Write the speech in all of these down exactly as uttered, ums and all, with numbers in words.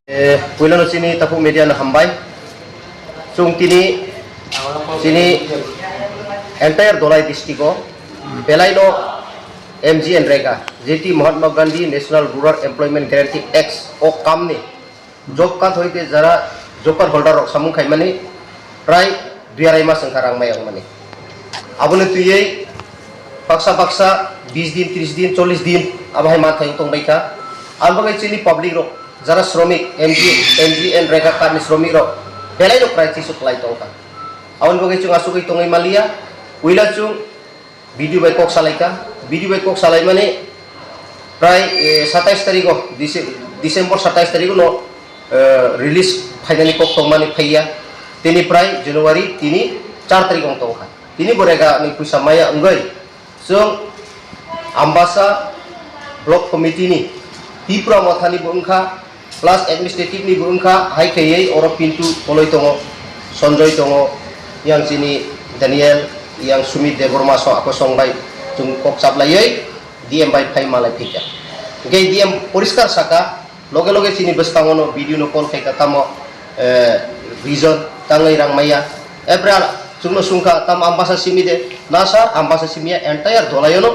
Eh, puilano chini tapu media no hambai. Chung tini chini entire Dholai district o belai no M G N rega, J T Mahatma Gandhi National Rural Employment Guarantee Act o kamni job card hoite jara job card holder rok samung khaimani prai dui arai mas wngkha rang mayang mani. Aboni twiwi baksa baksa bis din, tris din, chollis din abo hai manthai tongbai kha. Ang bagwi chini public rok jara sromik M G, M G N rega card ni sromik rok belai no crisis o kwlai tongkha. Aboni bagwi chwng asugwi tongwi maliya, puila chwng B D O bai kok salaikha, B D O bai kok salaimani prai, eh, satais tarikh o, Dece-, December satais tarikh no, eh, release phainani kok tongmani phaiya. Tini prai January tini char tarikh wng tongkha. Tini bo rega ni puisa maya wngwi chwng Ambasa Block Committee ni Tipra Mothani bo wngkha, plus administrative ni bo wngkha, hai khaiwi oro Pintu Koloi tongo, Sonjoy tongo, yang chini Daniel, yang Sumit Debbarma so ako song bai chwng kok chaplaiwi D M bai phai malai phikha. Hingke D M poriskar saka, loge loge chini bwskango no B D O no call khaikha tamo, eh, reason tangwi rang maya. April chwngno sungkha tamo Ambasa simi de, na sir, Ambasa simi ya, entire Dholai o no,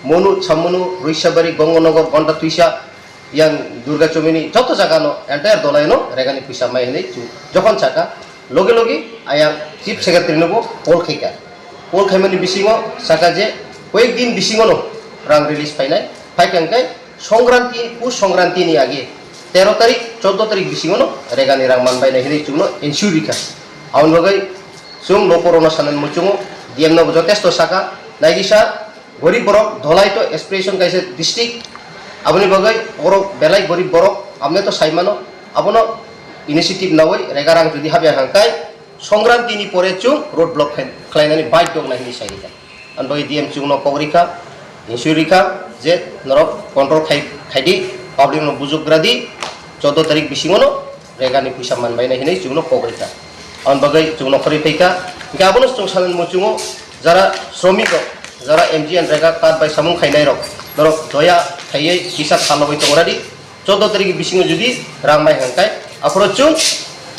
Monu, Chamunu, Roisabari, Gonganagar, Gonda Twisa, yang Durga Chomini joto jaga no entire Dholai no regani puisa mai hinwi chwng jokhon saka, loge loge ayang chief secretary no bo call khaikha. Call khaimani bisingo saka je koyek din bisingo no rang release phainai, phaikha hwnkhe Songkranti, Pus Songkranti ni age tero tarik, chordo tarik bisingo no regani rang manbainai hinwi chwngno ensure rikha. Aboni bagwi chwng lokorokno sanani muchungo D M no bo jotesto saka, naidi sir, gorib borok, Dholai to aspiration kaisa district, aboni bagwi borok belai gorib borok, amne to saimano, abono initiative nawi rega rang jodi habya hangkai, Songkranti ni pore chwng road block khai-, khlainani bike dok nai hinwi sai rikha. Ani bagwi D M chwngno kok rikha, ensure rikha je norok control khai, khaidi, public no bujuk gradi, chordo tarik bisingo no regani puisa manbainai hinwi chwngno kok rikha. Aboni bagwi chwngno khorwi phaikha. Hingke abono chwng sanani muchungo jara sromik rok, jara M G N rega card bai samung khainai rok, norok doya khaiwi kisa khalogwi tongoradi, chordo tarik bisingo jodi rang mai hangkai, aphoro chwng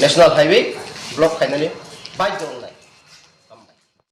National Highway block khainani bike dok.